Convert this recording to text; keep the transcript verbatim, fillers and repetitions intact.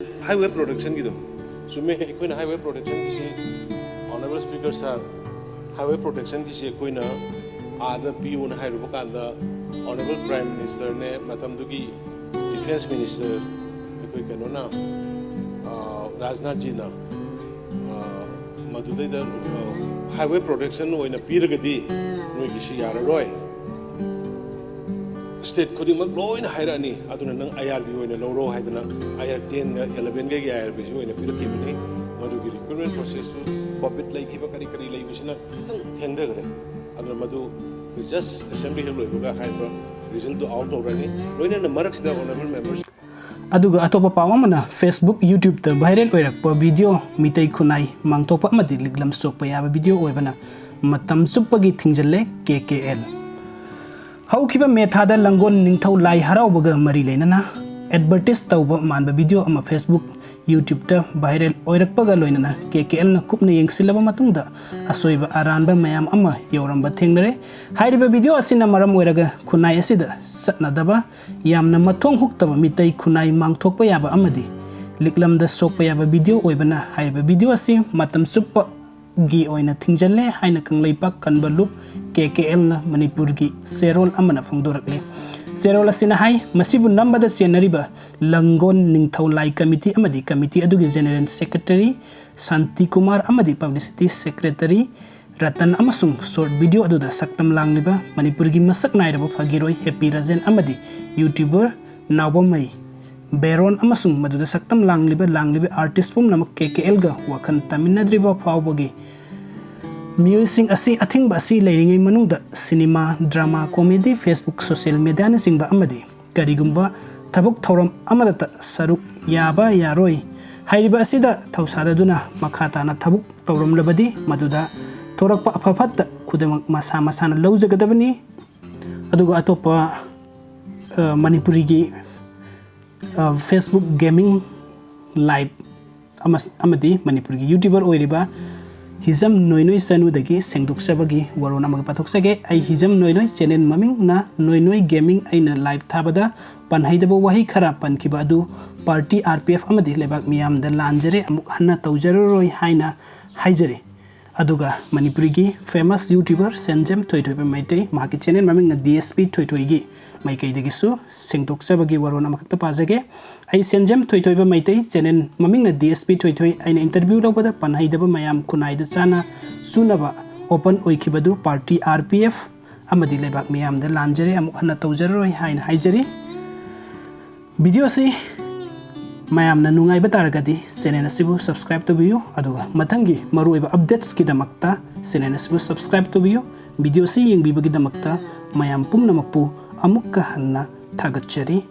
Highway protectionꯒꯤꯗꯣ, ꯆꯨꯝꯃꯦ, ꯑꯩꯈꯣꯏꯅ highway protectionꯒꯤꯁꯤ, Honourable Speaker Sir, highway protectionꯒꯤꯁꯤ ꯑꯩꯈꯣꯏꯅ ꯑꯥꯗ ꯄꯤꯌꯨꯅ ꯍꯥꯏꯔꯨꯕ ꯀꯥꯟꯗ, Honourable Prime Ministerꯅꯦ, ꯃꯇꯝꯗꯨꯒꯤ Defence Minister ꯑꯩꯈꯣꯏ ꯀꯩꯅꯣꯅ, ꯑ, ꯔꯥꯖꯅꯥꯊꯖꯤꯅ, ꯑ, ꯃꯗꯨꯗꯩꯗ, ꯑ, highway protection ꯑꯣꯏꯅ ꯄꯤꯔꯒꯗꯤ ꯅꯣꯏꯒꯤꯁꯤ ꯌꯥꯔꯔꯣꯏ, state ꯈꯨꯗꯤꯡꯃꯛ ꯂꯣꯏꯅ ꯍꯥꯏꯔꯛꯑꯅꯤ, ꯑꯗꯨꯅ ꯅꯪ IRB ꯑꯣꯏꯅ ꯂꯧꯔꯣ ꯍꯥꯏꯗꯅ IR tenꯒ elevenꯒꯒꯤ IRBꯁꯤ ꯑꯣꯏꯅ ꯄꯤꯔꯛꯈꯤꯕꯅꯤ꯫ ꯃꯗꯨꯒꯤ recruitment processꯇꯨ COVID ꯂꯩꯈꯤꯕ, ꯀꯔꯤ ꯀꯔꯤ ꯂꯩꯕꯁꯤꯅ ꯈꯤꯇꯪ ꯊꯦꯡꯊꯈ꯭ꯔꯦ꯫ ꯑꯗꯨꯅ ꯃꯗꯨ just assembly ꯍꯦꯛ ꯂꯣꯏꯕꯒ ꯍꯥꯏꯔꯤꯕ resultꯇꯨ out ꯇꯧꯔꯅꯤ꯫ ꯂꯣꯏꯅꯅ ꯃꯔꯛꯁꯤꯗ Honourable Members ꯑꯗꯨꯒ ꯑꯇꯣꯞꯄ ꯄꯥꯎ ꯑꯃꯅ, Facebook, YouTubeꯇ viral ꯑꯣꯏꯔꯛꯄ video, ꯃꯤꯇꯩ ꯈꯨꯟꯅꯥꯏ ꯃꯥꯡꯊꯣꯛꯄ ꯑꯃꯗꯤ ꯂꯤꯛꯂꯝ ꯁꯣꯛꯄ ꯌꯥꯕ video ꯑꯣꯏꯕꯅ ꯃꯇꯝ ꯆꯨꯞꯄꯒꯤ ꯊꯤꯡꯖꯤꯜꯂꯦ KKL꯫ ꯍꯧꯈꯤꯕ May ꯊꯥꯗ ꯂꯥꯡꯒꯣꯜ ꯅꯤꯡꯊꯧ ꯂꯥꯏ ꯍꯔꯥꯎꯕꯒ ꯃꯔꯤ ꯂꯩꯅꯅ advertise ꯇꯧꯕ ꯃꯥꯟꯕ video ꯑꯃ Facebook, YouTubeꯇ viral ꯑꯣꯏꯔꯛꯄꯒ ꯂꯣꯏꯅꯅ KKLꯅ ꯀꯨꯞꯅ ꯌꯦꯡꯁꯤꯜꯂꯕ ꯃꯇꯨꯡꯗ ꯑꯁꯣꯏꯕ ꯑꯔꯥꯟꯕ ꯃꯌꯥꯝ ꯑꯃ ꯌꯧꯔꯝꯕ ꯊꯦꯡꯅꯔꯦ꯫ ꯍꯥꯏꯔꯤꯕ video ꯑꯁꯤꯅ ꯃꯔꯝ ꯑꯣꯏꯔꯒ ꯈꯨꯟꯅꯥꯏ ꯑꯁꯤꯗ ꯆꯠꯅꯗꯕ, ꯌꯥꯝꯅ ꯃꯊꯣꯡ ꯍꯨꯛꯇꯕ, ꯃꯤꯇꯩ ꯈꯨꯟꯅꯥꯏ ꯃꯥꯡꯊꯣꯛꯄ ꯌꯥꯕ ꯑꯃꯗꯤ ꯂꯤꯛꯂꯝꯗ ꯁꯣꯛꯄ ꯌꯥꯕ video ꯑꯣꯏꯕꯅ ꯍꯥꯏꯔꯤꯕ video ꯑꯁꯤ ꯃꯇꯝ ꯆꯨꯞꯄꯒꯤ ꯑꯣꯏꯅ ꯊꯤꯡꯖꯤꯜꯂꯦ ꯍꯥꯏꯅ ꯀꯪꯂꯩꯄꯥꯛ ꯀꯟꯕ ꯂꯨꯞ KKLꯅ ꯃꯅꯤꯄꯨꯔꯒꯤ ꯆꯦꯔꯣꯜ ꯑꯃꯅ ꯐꯣꯡꯗꯣꯔꯛꯂꯤ꯫ ꯆꯦꯔꯣꯜ ꯑꯁꯤꯅ ꯍꯥꯏ, ꯃꯁꯤꯕꯨ ꯅꯝꯕꯗ ꯆꯦꯟꯅꯔꯤꯕ ꯂꯥꯡꯒꯣꯜ ꯅꯤꯡꯊꯧ ꯂꯥꯏ committee ꯑꯃꯗꯤ committee ꯑꯗꯨꯒꯤ general secretary ꯁꯥꯟꯇꯤ ꯀꯨꯃꯥꯔ ꯑꯃꯗꯤ publicity secretary ꯔꯇꯟ ꯑꯃꯁꯨꯡ short video ꯑꯗꯨꯗ ꯁꯛꯇꯝ ꯂꯥꯡꯂꯤꯕ ꯃꯅꯤꯄꯨꯔꯒꯤ ꯃꯁꯛ ꯅꯥꯏꯔꯕ ꯐꯥꯒꯤꯔꯣꯏ ꯍꯦꯄꯤ ꯔꯥꯖꯦꯟ ꯑꯃꯗꯤ YouTuber ꯅꯥꯎꯕꯝꯃꯩ ꯕꯦꯔꯣꯟ ꯑꯃꯁꯨꯡ ꯃꯗꯨꯗ ꯁꯛꯇꯝ ꯂꯥꯡꯂꯤꯕ, ꯂꯥꯡꯂꯤꯕ artist ꯄꯨꯝꯅꯃꯛ KKLꯒ ꯋꯥꯈꯜ ꯇꯥꯃꯤꯟꯅꯗ꯭ꯔꯤꯕ ꯐꯥꯎꯕꯒꯤ ꯃꯤꯑꯣꯏꯁꯤꯡ ꯑꯁꯤ ꯑꯊꯤꯡꯕ ꯑꯁꯤ ꯂꯩꯔꯤꯉꯩ ꯃꯅꯨꯡꯗ cinema, drama, comedy, Facebook, social mediaꯅꯆꯤꯡꯕ ꯑꯃꯗꯤ ꯀꯔꯤꯒꯨꯝꯕ ꯊꯕꯛ ꯊꯧꯔꯝ ꯑꯃꯗꯇ ꯁꯔꯨꯛ ꯌꯥꯕ ꯌꯥꯔꯣꯏ꯫ ꯍꯥꯏꯔꯤꯕ ꯑꯁꯤꯗ ꯊꯧꯁꯥꯗꯗꯨꯅ ꯃꯈꯥ ꯇꯥꯅ ꯊꯕꯛ ꯇꯧꯔꯝꯂꯕꯗꯤ ꯃꯗꯨꯗ ꯊꯣꯔꯛꯄ ꯑꯐ ꯐꯠꯇ ꯈꯨꯗꯤꯡꯃꯛ ꯃꯁꯥ ꯃꯁꯥꯅ ꯂꯧꯖꯒꯗꯕꯅꯤ꯫ ꯑꯗꯨꯒ ꯑꯇꯣꯞꯄ, ꯑ, ꯃꯅꯤꯄꯨꯔꯤꯒꯤ, ꯑ, Facebook gaming live ꯑꯃ-, ꯑꯃꯗꯤ ꯃꯅꯤꯄꯨꯔꯒꯤ YouTuber ꯑꯣꯏꯔꯤꯕ ꯍꯤꯖꯝ ꯅꯣꯏꯅꯣꯏ ꯆꯅꯨꯗꯒꯤ ꯁꯦꯡꯗꯣꯛꯆꯕꯒꯤ ꯋꯥꯔꯣꯜ ꯑꯃꯒ ꯄꯥꯊꯣꯛꯆꯒꯦ꯫ ꯑꯩ ꯍꯤꯖꯝ ꯅꯣꯏꯅꯣꯏ, channel ꯃꯃꯤꯡꯅ ꯅꯣꯏꯅꯣꯏ Gaming꯫ ꯑꯩꯅ live ꯊꯥꯕꯗ ꯄꯟꯍꯩꯗꯕ ꯋꯥꯍꯩ ꯈꯔ ꯄꯟꯈꯤꯕ ꯑꯗꯨ ꯄꯥꯔꯇꯤ ꯑꯥꯔ ꯄꯤ ꯑꯦꯐ ꯑꯃꯗꯤ ꯂꯩꯕꯥꯛ ꯃꯤꯌꯥꯝꯗ ꯂꯥꯟꯖꯔꯦ, ꯑꯃꯨꯛ ꯍꯟꯅ ꯇꯧꯖꯔꯔꯣꯏ ꯍꯥꯏꯅ ꯍꯥꯏꯖꯔꯤ꯫ ꯑꯗꯨꯒ ꯃꯅꯤꯄꯨꯔꯤꯒꯤ famous YouTuber ꯁꯦꯟꯖꯝ ꯊꯣꯏꯊꯣꯏꯕ ꯃꯩꯇꯩ, ꯃꯍꯥꯛꯀꯤ channel ꯃꯃꯤꯡꯅ ꯗꯤ ꯑꯦꯁ ꯄꯤ ꯊꯣꯏꯊꯣꯏꯒꯤ ꯃꯥꯏꯀꯩꯗꯒꯤꯁꯨ ꯁꯦꯡꯗꯣꯛꯆꯕꯒꯤ ꯋꯥꯔꯣꯜ ꯑꯃꯈꯛꯇ ꯄꯥꯖꯒꯦ꯫ ꯑꯩ ꯁꯦꯟꯖꯝ ꯊꯣꯏꯊꯣꯏꯕ ꯃꯩꯇꯩ, channel ꯃꯃꯤꯡꯅ ꯗꯤ ꯑꯦꯁ ꯄꯤ ꯊꯣꯏꯊꯣꯏ꯫ ꯑꯩꯅ interview ꯂꯧꯕꯗ ꯄꯟꯍꯩꯗꯕ ꯃꯌꯥꯝ ꯈꯨꯟꯅꯥꯏꯗ ꯆꯥꯅ ꯆꯨꯅꯕ open ꯑꯣꯏꯈꯤꯕꯗꯨ ꯄꯥꯔꯇꯤ ꯑꯥꯔ ꯄꯤ ꯑꯦꯐ ꯑꯃꯗꯤ ꯂꯩꯕꯥꯛ ꯃꯤꯌꯥꯝꯗ ꯂꯥꯟꯖꯔꯦ, ꯑꯃꯨꯛ ꯍꯟꯅ ꯇꯧꯖꯔꯔꯣꯏ ꯍꯥꯏꯅ ꯍꯥꯏꯖꯔꯤ꯫ Video ꯑꯁꯤ ꯃꯌꯥꯝꯅ ꯅꯨꯡꯉꯥꯏꯕ ꯇꯥꯔꯒꯗꯤ channel ꯑꯁꯤꯕꯨ subscribe ꯇꯧꯕꯤꯌꯨ, ꯑꯗꯨꯒ ꯃꯊꯪꯒꯤ ꯃꯔꯨꯑꯣꯏꯕ updatesꯀꯤꯗꯃꯛꯇ channel ꯑꯁꯤꯕꯨ subscribe ꯇꯧꯕꯤꯌꯨ꯫ Video ꯑꯁꯤ ꯌꯦꯡꯕꯤꯕꯒꯤꯗꯃꯛꯇ ꯃꯌꯥꯝ ꯄꯨꯝꯅꯃꯛꯄꯨ ꯑꯃꯨꯛꯀ ꯍꯟꯅ ꯊꯥꯒꯠꯆꯔꯤ꯫